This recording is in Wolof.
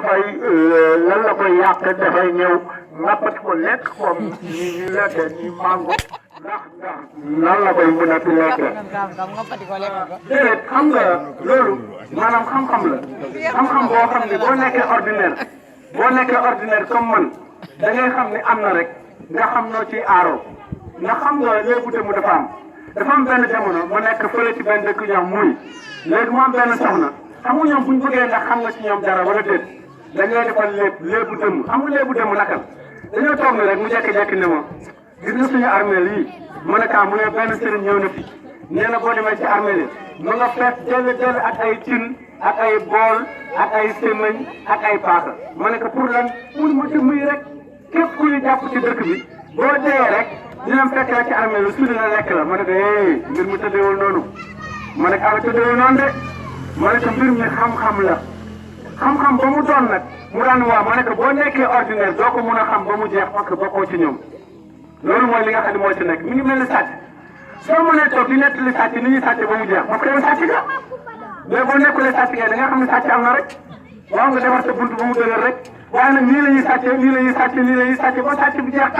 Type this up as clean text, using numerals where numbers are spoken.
dafay lan la koy yàq dafay ñëw nappati ko lekk comme ni ñu lekkee ni mango ndax nan la koy mën a fi lekkee. déedéet xam nga loolu maanaam xam-xam la xam-xam boo xam ne boo nekkee ordinaire comme man da ngay xam ne am na rek nga xam noo ciy aaroo ndax xam nga léegi te mu dafa am benn jamono mu nekk fële ci benn dëkk ñoom muy léegi mu am benn soxna xam nga ñoom bu ñu bëggee ndax xam nga ci ñoom dara wala déet dañu lay defal léebu dëmm xam nga léebu dëmm naka dañoo toog rek mu jékki-jékki ne ma gis nga suñu armeel yii mu ne kaa mu ne benn sëriñ ñëw na fi nee na boo demee ci armeel yi mu nga fees dell ak ay cin ak ay bool ak ay sémmiñ ak ay paaka ma ne ko pour lan pour ma dëmm yi rek képp ku ñu jàpp ci dëkk bi boo dee rek dinañ fekk la ci armeel yi su dina lekk la ma ne ko mbir mu tëddeewul noonu ma ne ko ala tëddeewul noonu de ma ne ko mbir mi xam-xam la xam-xam ba mu doon nag mu daan waa ma ne ko boo nekkee ordinaire doo ko mun a xam ba mu jeex parce que bokkoo ci ñoom loolu mooy li nga xam ne moo ci nekk mi ngi mel ni sàcc soo mënee toog di nettali sàcc ni ñuy sàcc ba mu jeex parce que yow sàcc nga mais boo nekkulee sàcc nga da nga xam ne sàcc am na rek waaw nga defar sa bunt ba mu dëgër rek waaye nag nii la ñuy sàccee nii la ñuy sàccee nii la ñuy sàccee ba sàcc bi jeex